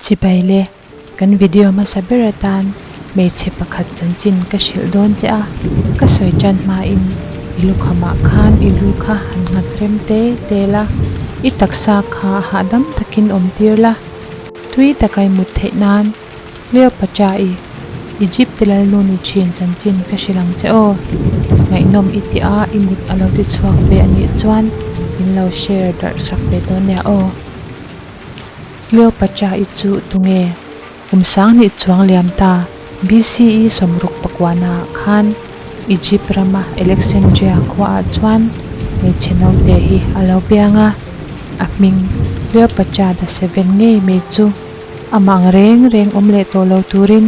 Chibai le, kan video hmasa ber atan hmeichhe pakhat chanchin ka hrilh dawn che a, ka sawi tan hmain i lukhamah khan i lu kha han nghat rem te te la, i taksa kha hahdam takin awm tir la, tui taka i mut theih nan Cleopatra-i, Egypt lalnu ni thin chanchin ka hrilh ang che aw. Ngaihnawm i tih a, i mut a lo ti chhuak ve a nih chuan min lo share darh sak ve dawn nia aw. Cleopatra-i chu tunge? Kum sanghnih chuang liam ta BCE 69 ah khan Egypt rama Alexandria khuaah chuan hmeichhe naute hi a lo piang a, a hming Cleopatra the Seven ngei mai chu Amah ang reng reng awm leh tawh lo turin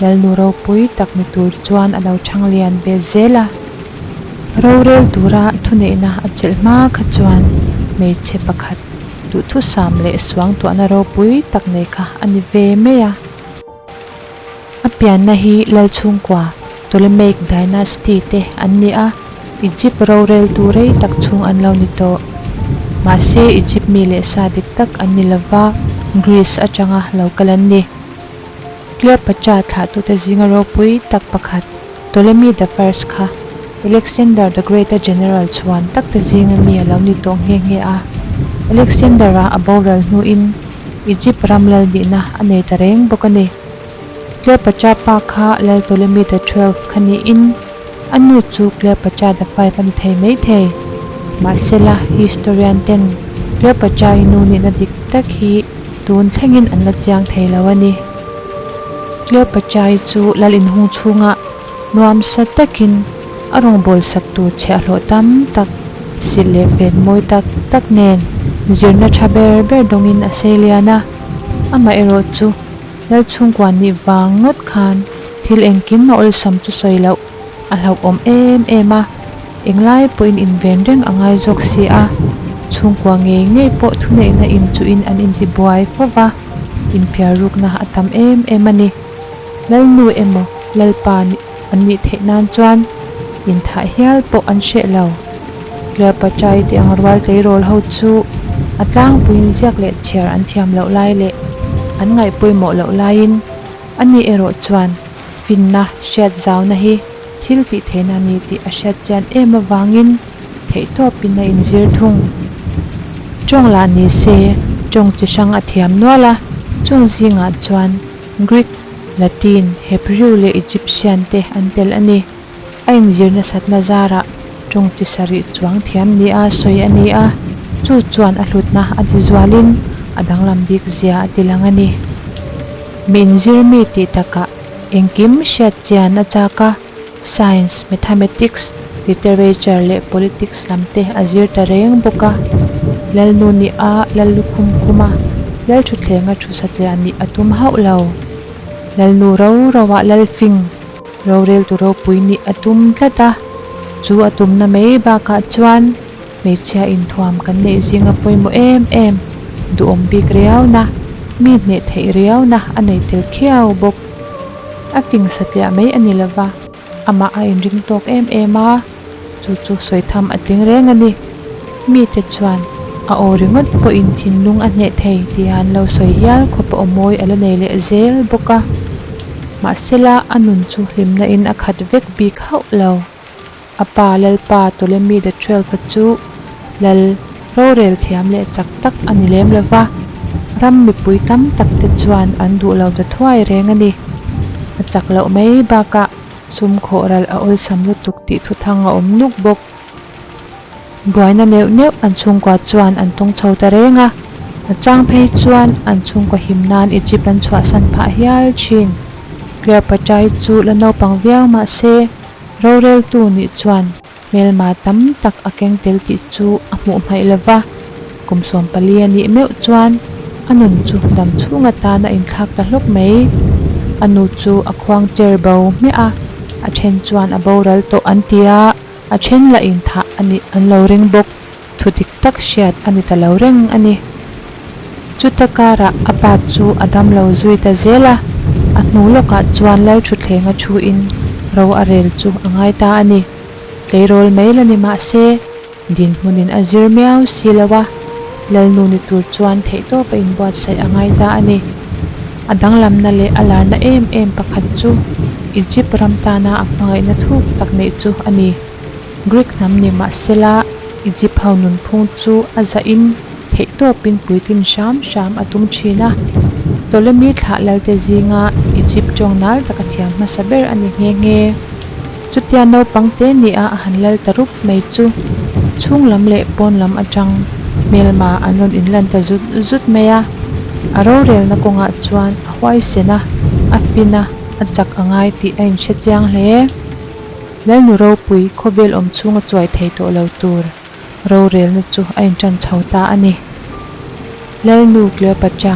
Lalnu ropui tak ni tur chuan a lo chhang lian ve zel a. Rorel tura thuneihna a chelh hma kha chuan hmeichhe pakhat duhthusam leh suangtuahna ropui tak nei kha a ni ve mai a. A pianna hi Lalchhungkua, Ptolemaic Dynasty te an ni a, Egypt roreltu rei tak chhung an lo ni tawh. Mahse, Egypt mi leh sa dik tak an ni lova, Greece atanga lo kal an ni. Cleopatra thlahtute zinga ropui tak pakhat, Ptolemy the First kha Alexander the Great-a general chhuan takte zinga mi a lo ni tawh nghe nghe a. Alexander-a a boral hnuin Egypt ram lal nihna a nei ta reng bawk a ni. Cleopatra pa kha Lal Ptolemy the Twelve kha niin a nu chu Cleopatra the Five a ni thei mai thei. Mahsela, historian ten Cleopatra-i nu nihna dik tak hi tun thlengin an la chiang thei lo a ni. Cleopatra-i chu lal inhung chhungah nuamsa takin a rawngbâwl sak tur chhiahhlawh tam tak, silh leh pen mawi tak tak nen zirna tha ber ber dawngin a sei lian a. Amaherawh chu Lalchhungkua nih vang ngawt khan thil engkim a awlsam chu sawi loh a hlauhawm em em a, englai pawhin inven reng a ngai zawk si a, chhungkua ngei ngei pawh thuneihna inchuhin an intibuai fo va, inphiarrukna a tam em em a ni. Lalnu emaw Lalpa an nih theih nan chuan inthah hial pawh an hreh lo. Cleopatra-i tih ang rual tleirawl ho chu a tlangpuiin ziak leh chhiar an thiam loh lai leh an ngaih pawimawh loh laiin ani erawh chuan finna hriat zauna hi thil tih theihna a ni tih a hriat chian em avangin theihtawpin a inzir thung. Tawng lah ni se tawng chi hrang a thiam nual a, chung zingah chuan Greek, Latin, Hebrew leh Egyptian te an tel a ni. A inzir nasatna zarah tawng chi sarih chuang thiam nia sawi a ni a, chu chuan a hlutna a ti zualin a danglam bik zia a ti lang a ni. Mi inzir mi tih takah engkim hriat chian a chak a, Science, Mathematics, Literature leh Politics lam te a zir ta reng bawk a. Lalnu nih a lal lukhum khum a, lal thuthlenga thu satliah nih a tum hauh lo. Lalnu ro roah lalfing. Roreltu ropui nih a tum tlat a, chu a tumna mai bakah chuan hmeichhia inthuam kan neih zinga pawimawh em em, duhawm bik riauna, mi hneh theih riauna a nei tel khiau bawk. A fing satliah mai a ni lova, amah a inring tawk em em a, chu chu sawi tham a tling reng a ni. Mite chuan a aw ringawt pawhin thinlung a hneh thei tia an lo sawi hial khawp a aw mawi a la nei leh zel bawk a. Mahsela a nun chu hlimna in a khat vek bik hauh lo. A pa Lalpa Ptolemy the Twelve-a chu lal rorel thiam leh chak tak a ni lem lo va, ram mipui tam tak te chuan an duh lo ta thuai reng a ni. A chak loh mai bakah sum khawh ral a awlsam lutuk tih thuthang a awm nuk bawk. Buaina neuh neuh an chhungkua chuan an tawng chho ta reng a, a chang phei chuan an chhungkua him nan Egypt an chhuahsan phah hial thin. Cleopatra-i chu la naupang viau mah se, roreltu nih chuan hmelma tam tak a keng tel tih chu a hmuh hmaih lo va, kum 14 a nih meuh chuan a nun chu dam chhung atan a inthlak ta hlawk mai. A nu chu a khuang cher bo hmiah a, a then chuan a boral tawh an ti a. A then lah inthah a nih an lo ring bawk, thu dik tak hriat a ni ta lo reng a ni. Chuta karah a pa chu a dam lo zui ta zel a, a hnu lawkah chuan Lalthutthlenga thuin ro a rel chu a ngai ta a ni. Tleirawl mai la ni mah se, dinhmunin a zir miau si lo a, Lalnu ni tur chuan theihtawp a inbuatsaih a ngai ta a ni. A danglamna leh a larna em em pakhat chu Egypt ram tana a hmangaihna thuk tak neih chu a ni. Greek hnam ni mahsela Egypt ho nunphung chu a zahin theihtawpin puitlin hram hram a tum thin a. Ptolemy thlah lalte zinga Egypt tawng nal taka thiam hmasa ber a ni nghe nghe. Chutia naupang te nia a han lal ta rup mai chu chhung lam leh pawn lam atang hmelma an rawn inlan ta zut zut mai a. A rorelna kawngah chuan a huaisen a, a fin a, a chak a ngai tih a inhre chiang hle. Lalnu ropui khawvel awm chhunga chuai thei tawh lo tur rorelna chu a intan chho ta a ni. Lalnu Cleopatra,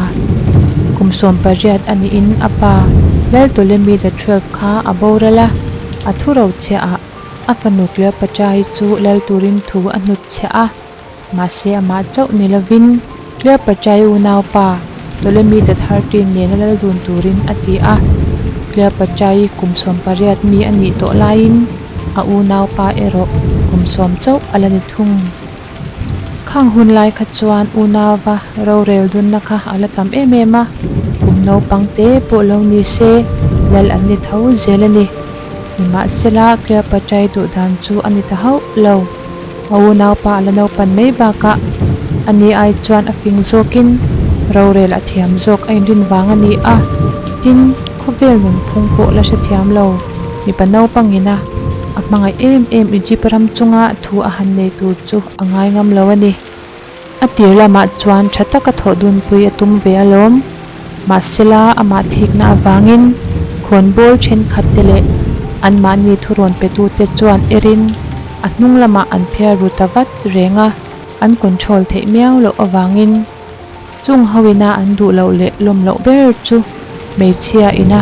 kum 18 a niin a pa Lal Ptolemy the Twelve kha a boral a, a thu rochhiahah a fanu Cleopatra-i chu lal turin thu a hnutchhiah a. Mahse amah chauh ni lovin Cleopatra-i unaupa Ptolemy the Thirteen nena lal dun turin a ti a. Cleopatra-i kum 18 mi a nih tawh laiin a unaupa erawh kum 10 chauh a la ni thung. Khang hun lai kha chuan unauva rorel dunna kha a la tam em em a, kum naupang te pawh lo ni se lal an ni tho zel a ni. Nimahsela Cleopatra-i duh dan chu a ni ta hauh lo. A unaupa a la naupan mai bakah a ni ai chuan a fing zawkin rorel a thiam zawk a inrin vang a ni a, tin, khawvel nunphung pawh la hrethiam lo. Mipa naupangin a a hmangaih em em Egypt ram chunga thu a han nei tur chu a ngai ngam lo a ni. A tir lamah chuan tha taka thawh dunpui a tum ve alawm. Mahsela amah thikna avangin khawnbawl thenkhat te leh anmahni thurawn petute chuan erin a hnung lamah an phiar ru ta vat reng a, an control theih miau loh avangin Chung ho ina an duh loh leh lawm loh ber chu hmeichhia ina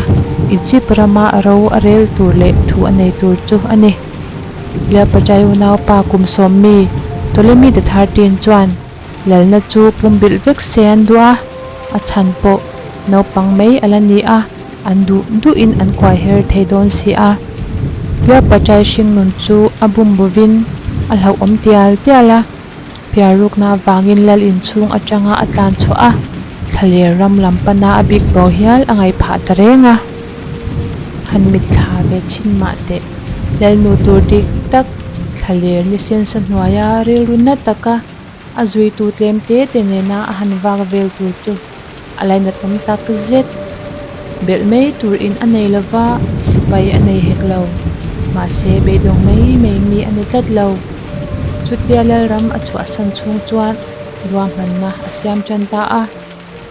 Egypt rama ro a rel tur leh thu a nei tur chu a ni. Cleopatra-i unaupa kum 10 mi Ptolemy the Thirteen chuan lalna chu pumbilh vek se an duh a, a chhan pawh naupang mai a la ni a, an duh duhin an kuai her thei dawn si a. Cleopatra-i hringnun chu a bum bovin a hlauhawm tial tial a. Piarukna avangin lal inchhung atanga a tlan chhuah a, thlaler ram lam pana a bik bo hial a ngaih phah ta reng a. Han mitthla ve chhin mah teh, lalnu tur dik tak thlaler ni sensa hnuaia rilru na taka a zuitu tlem te te nena a han vak vel tur chu a lainat awm tak zet. Belh mai tur in a nei lova, sipai a nei hek lo. Mahse, beidawng mai mai mi a ni tlat lo. Chutia Lalram a chhuahsan chhung chuan ruahmanna a siam tan ta a,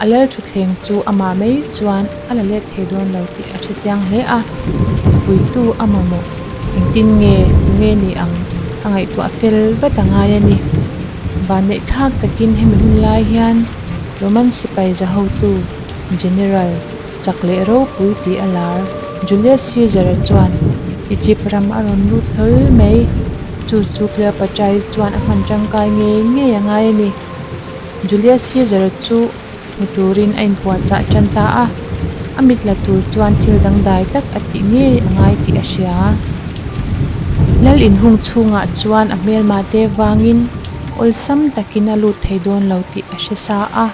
a lal thutthleng chu amah mai chuan a la let thei dawn lo tih a hre chiang hle a, puitu a mamawh engtin nge tunge ni ang a ngaihtuah fel vat a ngai a ni. Vanneih thlak takin hemi hun lai hian Roman sipai zahotu General chak leh ropui tih a lar. Julius Caesar-a chuan Egypt ram a rawn lut hlawl mai. Chu chu Cleopatra-i chuan a hman tangkai ngei ngei a ngai a ni. Julius Caesar-a chu hmu turin a inpuahchah tan ta a, a mit la tur chuan thil dangdai tak a tih ngei a ngai tih a hria. Lal inhung chhungah chuan a hmelmate vangin awlsam takin a lut thei dawn lo tih a hre sa a.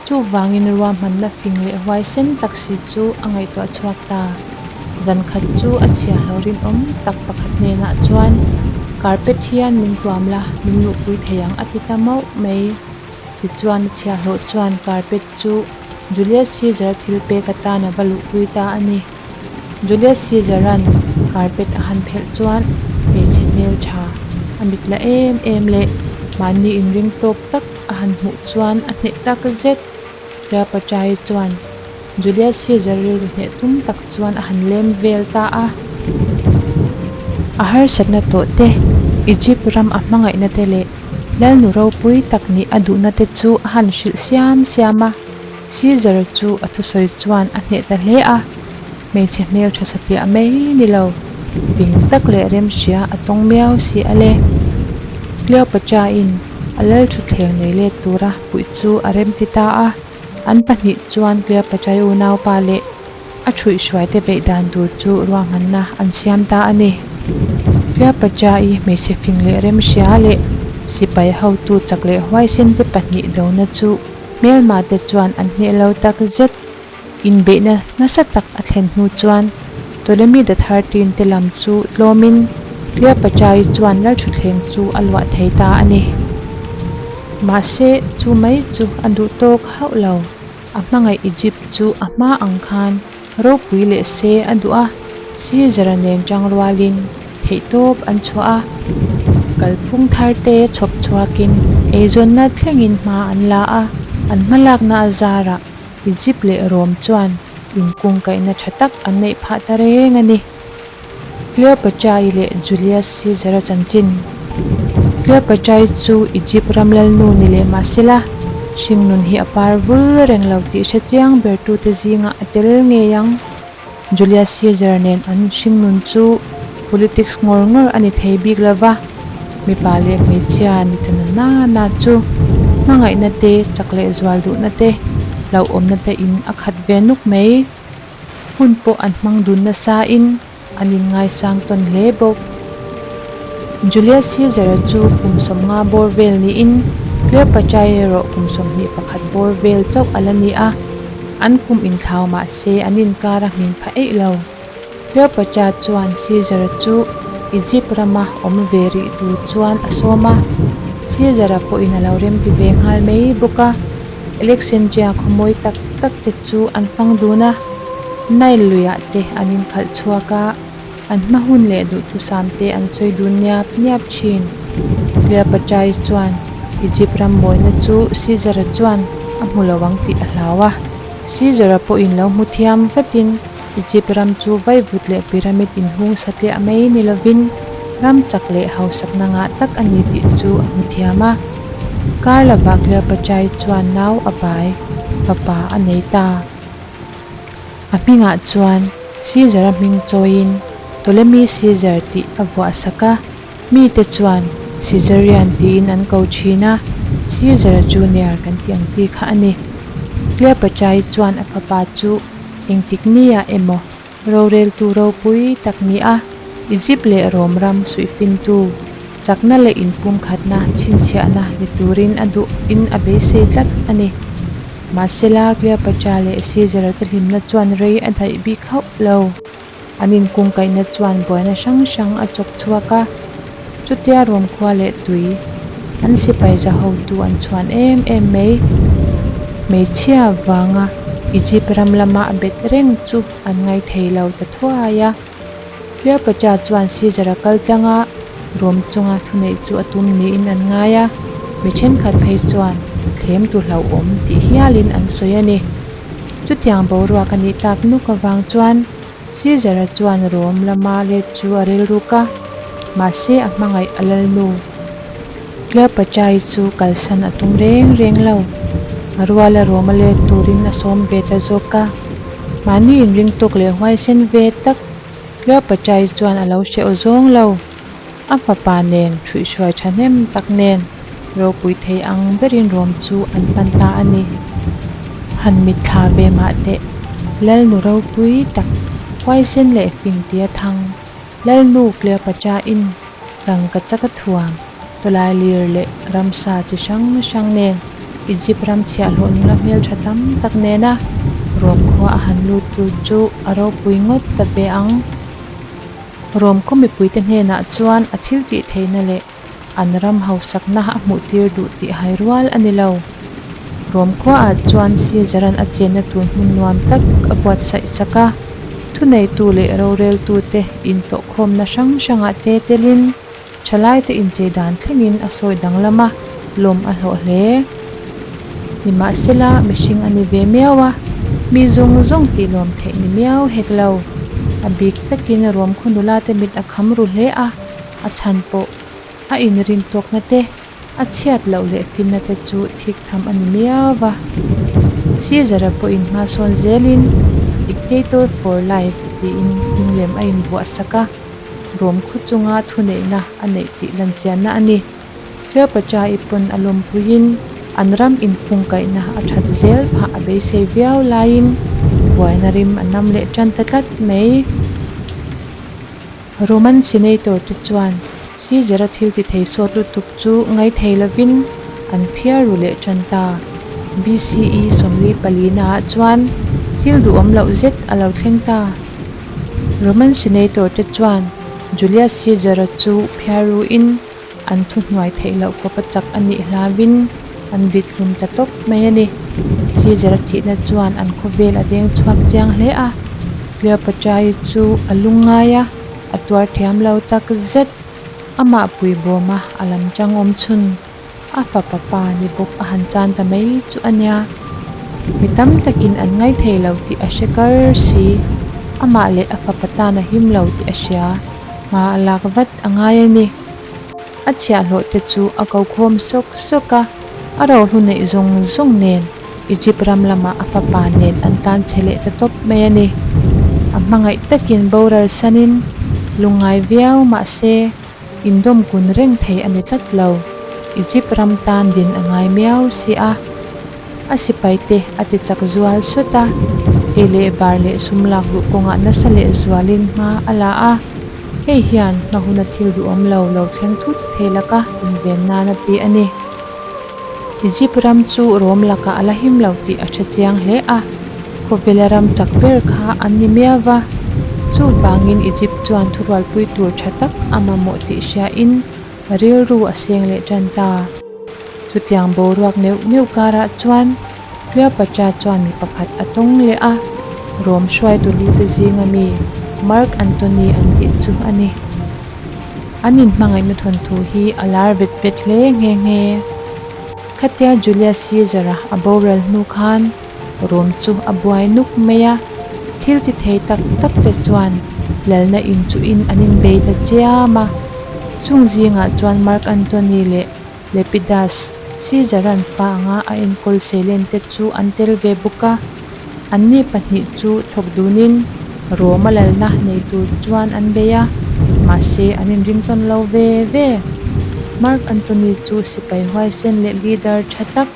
Chuvangin ruahmanna fing leh huaisen tak si chu a ngaihtuah chhuak ta. Zan khat chu a chhia hlo rinawm tak pakhat hnenah chuan, Carpet hian min tuam la, min luhpui thei ang a ti ta mauh mai. Tichuan a chhia hlawh chuan carpet chu Julius Caesar thil pek atan a va luhpui ta a ni. Julius Caesar-a'n carpet a han phelh chuan hmeichhe hmeltha a mit la em em leh mahni inring tawk tak a han hmuh chuan a hneh tak zet. Cleopatra-i chuan Julius Caesar rilru hneh tum tak chuan a han lem vel ta a. A harsatna tawh te, Egypt ram a hmangaihna te leh Lalnu ropui tak nih a duhna te chu a han hrilh siam siam a. Caesar chu a thusawi chuan a hneh ta hle a. Hmeichhe hmel tha satliah mai ni lo, ping tak leh remhria a tawng miau si a le. Cleopatra-in a lal thutthleng nei let tura puih chu a remti ta a, an pahnih chuan Cleopatra-i unaupa leh a thuihhruaite beih dan tur chu ruahmanna an siam ta a ni. Cleopatra-i hmeichhe fing leh remhria leh sipai hotu chak leh huaisen te pahnih dona chu hmelmate chuan an hneh lo tak zet. Inbeihna nasa tak a thlen hnu chuan Ptolemy the Thirteen te lam chu tlawmin Cleopatra-i chuan lalthutthleng chu a luah thei ta a ni. Mahse, chu mai chu a duh tawk hauh lo. A hmangaih Egypt chu a hma ang khan ropui leh se a duh a, Caesar-a nen tang rualin theihtawp an chhuah a, kalphung thar te chhawp chhuakin eizawnna thlengin hma an la a, an hmalakna a zarah Egypt leh Rome chuan inkungkaihna tha tak an neih phah ta reng a ni. Cleopatra-i leh Julius Caesar-a chanchin. Cleopatra-i chu Egypt ram lalnu ni leh mah sela, hringnun hi a par vul reng lo tih hre chiang bertute zingah a tel ngei ang. Julius Caesar nen an hringnun chu politics ngawr ngawr a ni thei bik lo va, mipa leh hmeichhia ni ta na na na chu hmangaihna te, chak leh zual duhna te, hlauhawmna te in a khat ve nuk mai. Hun pawh an hmang dun nasa in an inngaisang tawn hle bawk. Julius Caesar-a chu kum 50 bawr vel niin Cleopatra-i erawh kum 21 bawr vel chauh a la ni a, an kum inthlau mah se an inkar a hmin pha eih lo. Cleopatra chuan Caesar-a chu Egypt rama awm ve rih tur chuan a sawm a, Caesar-a pawhin a lo remti ve nghal mai bawk a. Alexandria khawmawi tak tak te chu an fang dun a, Nile luiah te an inkhalh chhuak a, an hma hun leh duhthusam te an sawi dun niap niap thin. Cleopatra-i chuan Egypt ram mawina chu Caesar-a chuan a hmu lo ang tih a hlau a. Caesar-a pawhin lo hmu thiam vatin Egypt ram chu vaivut leh pyramid inhung satliah mai ni lovin ram chak leh hausakna ngah tak a ni tih chu a hmu thiam a. Kar lovah Cleopatra-i chuan nau a pai, fapa a nei ta. A hmingah chuan Caesar-a hming chawiin Ptolemy Caesar tih a vuah sak a, mite chuan Caesarian tiin an ko thin a, Caesar Junior kan tih ang chi kha a ni. Cleopatra-i chuan a fapa chu engtik nia emaw Roreltu ropui tak ni a, Egypt leh Rom ram suihfintu, chakna leh inpumkhatna chhinchhiahna ni turin a duh in a beisei tlat a ni. Mahsela, Cleopatra leh Caesar-a te hlimna chuan rei a daih bik hauh lo. An inkungkaihna chuan buaina hrang hrang a chawk chhuak a, chutia Rom khua leh tui an sipai za hotu an chhuan em em mai. Hmeichhia vanga Egypt ram lama a bet reng chu an ngai thei lo ta thuai a. Cleopatra chuan Caesar-a kal tlanga Rom chunga thuneih chu a tum niin an ngai a, mi thenkhat phei chuan thlem tu hlauhawm tih hialin an sawi a ni. Chutiang boruak a nih tak nuk avang chuan Caesar-a chuan Rom lama let chu a rilruk a, mahse a hmangaih a lalnu. Cleopatra-i chu kalsan a tum reng reng lo. A ruala Roma let turin a sawm ve ta zawk a. Mahni inring tawk leh huaisen ve tak Cleopatra-i chuan a lo hreh aw zawng lo. A fapa nen ṭhuihhruai ṭhahnem tak nen ropui thei ang berin Rom chu an pan ta a ni. Han mitthla ve mah teh, Lalnu ropui tak, huaisen leh fing tia thang, Lalnu Cleopatra-in rangka chaka thuam, tawlai lir leh ramsa chi hrang hrang nen Egypt ram chhiahhlawh nula hmeltha tam tak nena Rom khua a han lut tur chu a ropui ngawt ta ve ang. Rom khaw mipuite hnenah chuan a thil tih theihna leh an ram hausakna a hmuhtir duh tih hai rual a ni lo. Rom khuaah chuan Caesar-a'n a chenna tur hmun nuam tak a buatsaih sak a, thuneitu leh roreltute intawhkhawmna hrang hrangah te telin thalaite inchei dan thlengin a sawi danglam a, lawm a hlawh hle. Nimahsela, mihring a ni ve miau a, mi zawng zawng tih lawm theih ni miau hek lo. A bik takin Rom khaw nulate mit a kham ru hle a, a chhan pawh a inrin tawkna te, a chhiat loh leh finna te chu thik tham a ni miau va. Caesar-a pawhin hma sawn zelin Dictator for life tiin hming lem a invuah sak a, Rom khaw chunga thuneihna a neih tih lanchianna a ni. Cleopatra-i pawn a lawmpuiin an ram inphungkaihna a that zel phah a beisei viau laiin buaina rim a nam leh tan ta tlat mai. Roman senator te chuan Caesar-a thil ti thei sawt lutuk chu ngai thei lovin an phiar ru leh tan ta. BCE 44 ah chuan Thil duhawm loh zet a lo thleng ta. Roman senator te chuan Julius Caesar-a chu phiarruin an thuhnuai theih loh khawpa chak a nih hlauin an vit hlum ta tawp mai a ni. Caesar-a thihna chuan an khawvel a deng chhuak chiang hle a, Cleopatra-i chu a lungngai a, a tuar thiam lo tak zet. Amah puibawma a lam chang awm chhun. A fapa pa ni bawk a han chan ta mai chu a nia. Mi tam takin an ngaithei lo tih a hre kar si. Amah leh a fapa tan a him lo tih a hria. Hma a lak vat a ngai a ni. A chhiahhlawh te chu a ko khawm sawk sawk a, a rohlu neih zawng zawng nen Egypt ram lamah a fapa nen an tlan chhe leh ta tawp mai a ni. A hmangaih takin boral sanin lungngai viau mahse, Indawm kun reng thei a ni tlat lo. Egypt ram tan din a ngai miau si a. A sipaite a ti chak zual sawt a, ei leh bar leh sum lak luh kawngah nasa leh zualin hma a la a. Hei hian hma huna thil duhawm lo lo thleng thut thei laka inven nan a ti a ni. Egypt ram chu Rom lakah a la him lo tih a hre chiang hle a, khawvela ram chak ber kha an ni miau va. Chuvangin Egypt chuan thurualpui tur tha tak a mamawh tih hriain rilru a seng leh tan ta. Chutiang boruak neuh neuh karah chuan Cleopatra chuan mi pakhat a tawng leh a, Rom hruaitu lute zinga mi Mark Antony an tih chu a ni. An inhmangaihna thawnthu hi a lar vet vet hle nghe nghe. Khatia Julius Caesar-a a boral hnu khan Rome chu a buai nuk mai a, thil ti thei tak tak te chuan lalna inchuhin an inbei ta chiam a. Chung zingah chuan Mark Antony leh Lepidus, Caesar-a'n fa anga a enkawl seilen te chu an tel ve bawk a. Anni pahnih chu thawk dunin Rome-a lalna nei tur chuan an bei a, mahse an inring tawn lo ve ve. Mark Antony chu sipai huaisen leh leader tha tak,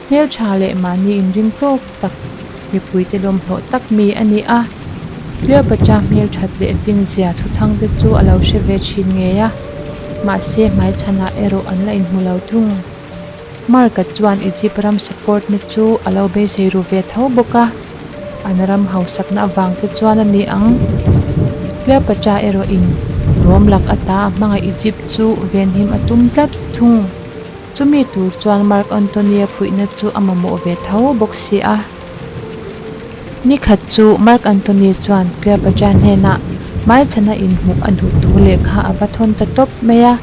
hmeltha leh mahni inring tawk tak, mipuite lawmhlawh tak mi a ni a. Cleopatra hmelthat leh finzia thuthang te chu a lo hre ve thin ngei a, mahse hmaichhanah erawh an la inhmu lo thung. Mark-a chuan Egypt ram support na chu a lo beisei ru ve tho bawk a, an ram hausakna avang te chuan a ni ang. Cleopatra erawhin Rome lak ata a hmangaih Egypt chu venhim a tum tlat thung. Chumi tur chuan Mark Antony-a puihna chu a mamawh ve tho bawk si a. Ni khat chu Mark Antony chuan Cleopatra hnenah hmaichhana inhmuh a duh thu lehkha a va thawn ta tawp mai a.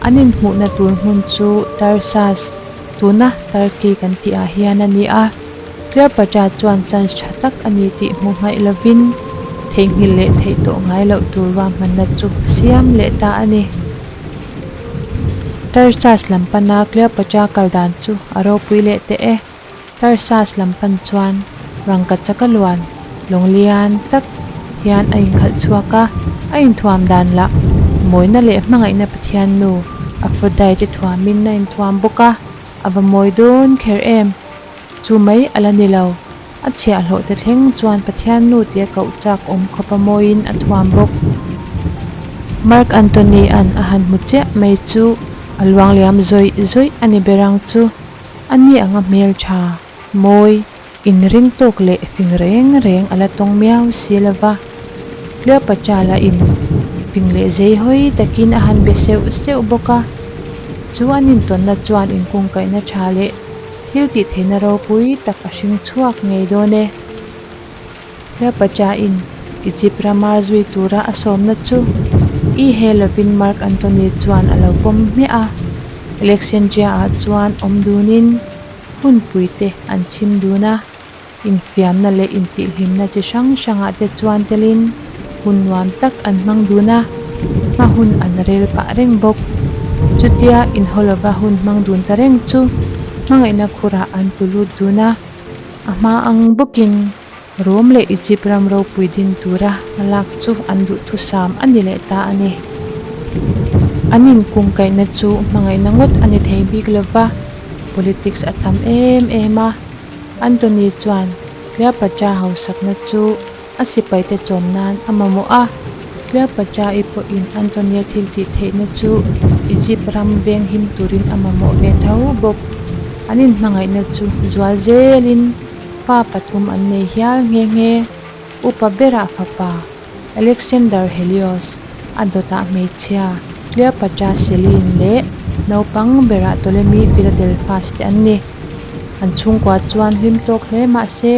An inhmuhna tur hmun chu Tarsus, tuna Turkey kan tih ah hian a ni a. Cleopatra chuan chance tha tak a ni tih hmu hmaih lovin theihnghilh leh theih tawh ngai loh tur ruahmanna chu a siam leh ta a ni. Tarsus lam pana Cleopatra kal dan chu a ropui leh teh e. Tarsus lam pan chuan rangka chaka luan lawng lian tak hian a inkhalh chhuak a, a inthuam dan lah mawina leh hmangaihna Pathian nu Aphrodite thuamin a inthuam bawk a, a va mawi dawn kher em? Chu mai a la ni lo, a chhiahhlawh te thleng chuan Pathian nu tia koh chak awm khawpa mawiin a thuam bawk. Mark Antony-a'n a han hmu chiah mai chu a luangliam zawih zawih a ni ber ang chu. A ni anga hmeltha, mawi, inring tawk leh fing reng reng a la tawng miau si lo va. Cleopatra la in fing leh zei hawi takin a han be seuh seuh bawk a. Chu an intawnna chuan inkungkaihna tha leh thil tihtheihna ropui tak a hring chhuak ngei dawn e. Cleopatra-in Egypt rama zui tura a sawmna chu i he lovin Mark Antony chuan a lo pawm hmiah a. Alexandria-ah chuan awm dunin hunpuite an chhim dun a, infiamna leh intihhlimna chi hrang hrangah te chuan telin hun nuam tak an hmang dun a, hma hun an rel pah reng bawk. Chutia inhaw lova hun hmang dun ta reng chu hmangaihna khurah an tlu lut dun a. A hma ang bawkin Rome leh Egypt ram ropui din tura hmalak chu an duhthusam a ni leh ta a ni. An inkungkaihna chu hmangaihna ngawt a ni thei bik lova, politics a tam em em a. Antony chuan Cleopatra hausakna chu a sipaite chawm nan a mamawh a, Cleopatra-i pawhin Antony-a thil tih theihna chu Egypt ram veng him turin a mamawh ve tho bawk. An inhmangaihna chu zual zelin. Fa pathum an nei hial nghe nghe. Upa berah fapa Alexander Helios, a dawtah hmeichhia Cleopatra Selene leh naupang berah Ptolemy Philadelphus te an ni. An chhungkua chuan hlim tawk hle mah se,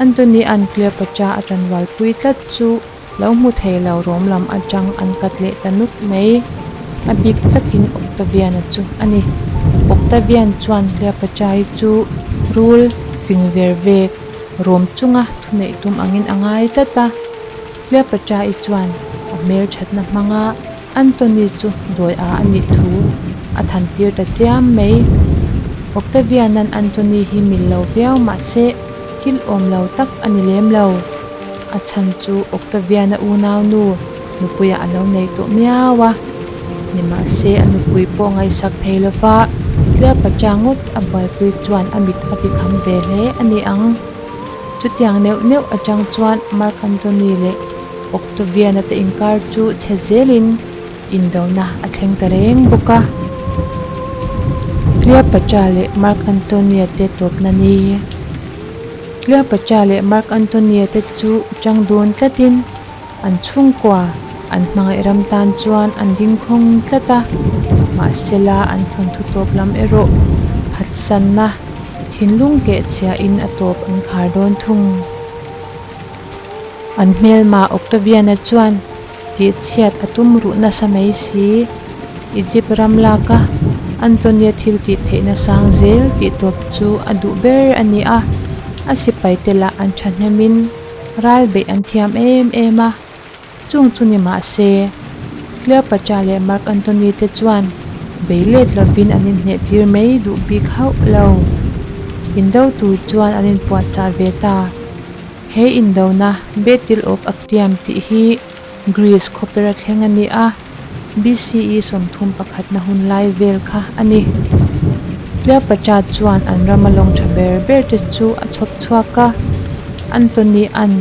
Antony-a'n Cleopatra a ṭanrualpui tlat chu lo hmu thei lo rawm lam aṭang an kat leh ta nuk mai. A bik takin Octavian-a chu a ni. Octavian chuan Cleopatra-i chu rul fing ver vek rawm chunga thuneih tum angin a ngai tlat a. Cleopatra-i chuan a hmelṭhatna hmanga Antony chu dawi a a nih thu a thantir ta chiam mai. Octavian-a'n Antony hi mil lo viau mah se thil awm lo tak a ni lem lo. A chhan chu Octavian-a unaunu nupuiah a lo nei tawh miau a. Nimahse a nupui pawh ngaihsak thei lova Cleopatra ngawt a buaipui chuan a mit a tikham ve hle a ni ang. Chutiang neuh neuh atang chuan Mark Antony leh Octavian-a te inkar chu chhe zelin indona a thleng ta reng bawk a. Cleopatra leh Mark Antony-a te tawpna ni. Cleopatra leh Mark Antony-a te chu chang dun tlatin an chhungkua an hmangaih ram tan chuan an ding khawng tlat a, mahsela an thawnthu tawp lam erawh phatsanna thinlung kehchhiahin a tawp an khar dawn thung. An hmelma Octavian-a chuan tihchhiat a tum ruh nasa mai si. Egypt ram laka Antony-a thil tih theihna sang zel tih tawp chu a duh ber a ni a, a sipaite lah an thahnemin ral beih an thiam em em a. Chung chu ni mah se, Cleopatra leh Mark Antony te chuan bei let lovin an inhnehtir mai duh bik hauh lo. Indo tur chuan an inpuahchah ve ta. He indona Battle of Actium tih hi Greece khawpera thleng a ni a, BCE 31 na hun lai vel kha a ni. Cleopatra chuan an rama lawng tha ber ber te chu a chhawp chhuak a, Antony-a'n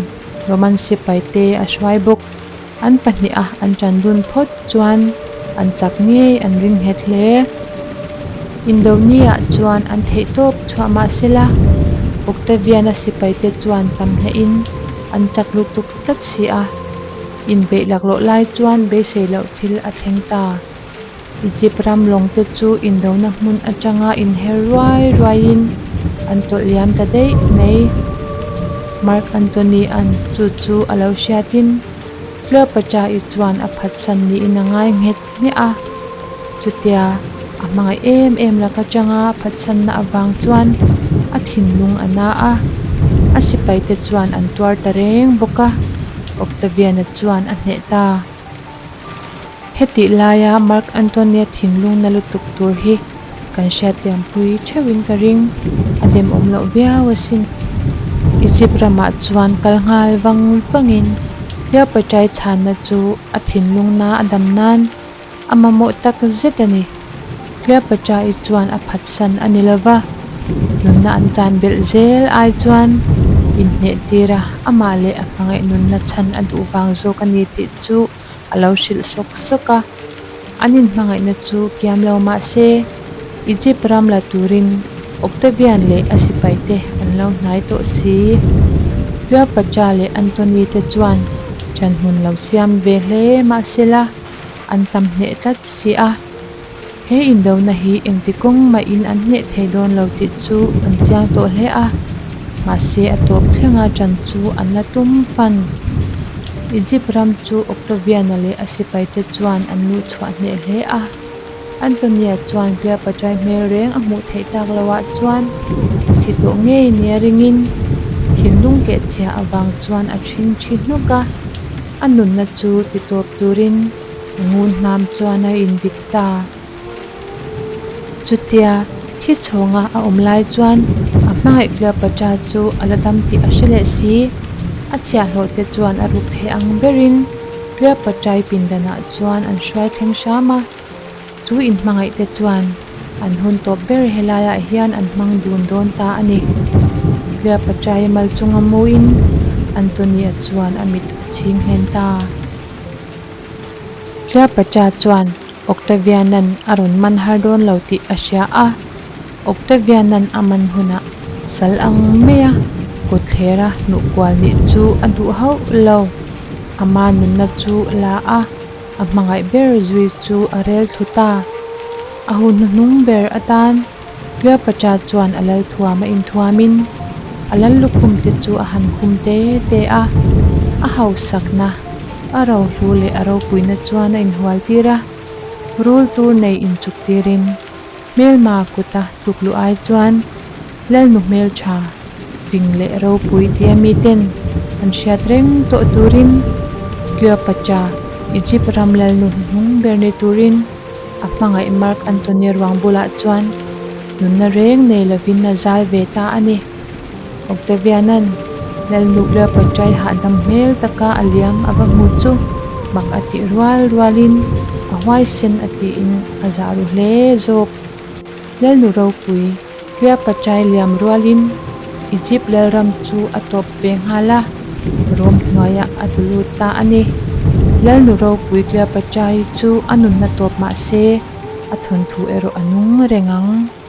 Roman sipai te a hruai bawk. An pahniha an ṭan dun phawt chuan an chak ngei an ring nghet hle. Indonia chuan an theih tawp chhuah mah sela, Octavian-a sipaite chuan tam hnehin an chak lutuk tlat si a. Inbeih laklawh lai chuan beisei loh thil a thleng ta. Egypt ram lawngte chu indona hmun atanga inher ruai ruaiin an tawlh liam ta daih mai. Mark Antony-a'n chu chu a lo hriatin Cleopatra-i chuan a phatsan niin a ngai nghet hmiah a. Chutia a hmangaih em em lak atanga phatsanna avang chuan a thinlung a na a, a sipaite chuan an tuar ta reng bawk a, Octavian-a chuan a hneh ta. Hetih laia Mark Antony-a thinlung na lutuk tur hi kan hriattiampui theuhin ka ring, a demawm loh viau asin. Egypt ramah chuan kal nghal vang vangin Cleopatra-i chhanna chu a thinlungna a dam nan a mamawh tak zet a ni. Cleopatra-i chuan a phatsan a ni lova, nunna an chan belh zel ai chuan inhneh tira amah leh a hmangaih nunna chhan a duh vang zawk a ni tih chu a lo hrilh sawk sawk a. An inhmangaihna chu kiam lo mah se, Egypt ram la turin Octavian leh a sipaite an lo hnai tawh si. Cleopatra leh Antony te chuan ṭanhmun lo siam ve hle mah sela, an tam hneh tlat si a. He indona hi engti kawng mahin an hneh thei dawn lo tih chu an chiang tawh hle a, mahse a tawp thlenga ṭan chu an la tum fan. Egypt ram chu Octavian-a leh a sipaite chuan an luh chhuah hneh hle a. Antonia chuan Cleopatra-i hmel reng a hmuh theih tak loah chuan thi tawh ngei nia ringin thinlung kehchhia avang chuan a ṭhingṭhi hnuk a, a nunna chu ti tawp turin A ngun hnam chuan a invit ta. Chutia thi chhawnga a awm lai chuan a hmangaih Cleopatra chu a la dam tih a hre leh si. A chhiahhlawh te chuan a ruk thei ang berin Cleopatra-i pindanah chuan an hruai thleng hram a. Chu inhmangaih te chuan an hun tawp ber helaiah hian an hmang dun dawn ta a ni. Cleopatra-i mal chunga muin Antony-a chuan a mit a chhing hlen ta. Cleopatra chuan Octavian-a'n a rawn man har dawn lo tih a hria a, Octavian-a'n a man hunah sal ang mai a kawtthlera hnuh kual nih chu a duh hauh lo. Ama nunna chu la a, a hmangaih ber zui chu a rel thlu ta. A hun hnuhnung ber atan Cleopatra chuan a lal thuam a inthuamin a lal lukhum te chu a han khum te te a, a hausakna, a rohlu leh a ropuina chuan a inhual tir a, rul tur nei inchuk tirin hmelma kuta tluk luh ai chuan Lalnu hmeltha, fing leh ropui tia miten an hriat reng tawh turin Cleopatra, Egypt ram lalnu hnuhnung ber ni turin a hmangaih Mark Antony ruang bulah chuan nunna reng nei lovin a zal ve ta a ni. Octavian-a'n Lalnu Cleopatra-i hahdam hmel taka a liam a va hmu chu mak a tih rual rualin a huaisen a tiin a zah ru hle zawk. Lalnu ropui Cleopatra-i liam rualin Egypt lalram chu a tawp ve nghal a, Rome hnuaiah a tlu lut ta a ni. Lalnu ropui Cleopatra-i chu a nunna tawp mah se, a thawnthu erawh a nung reng ang.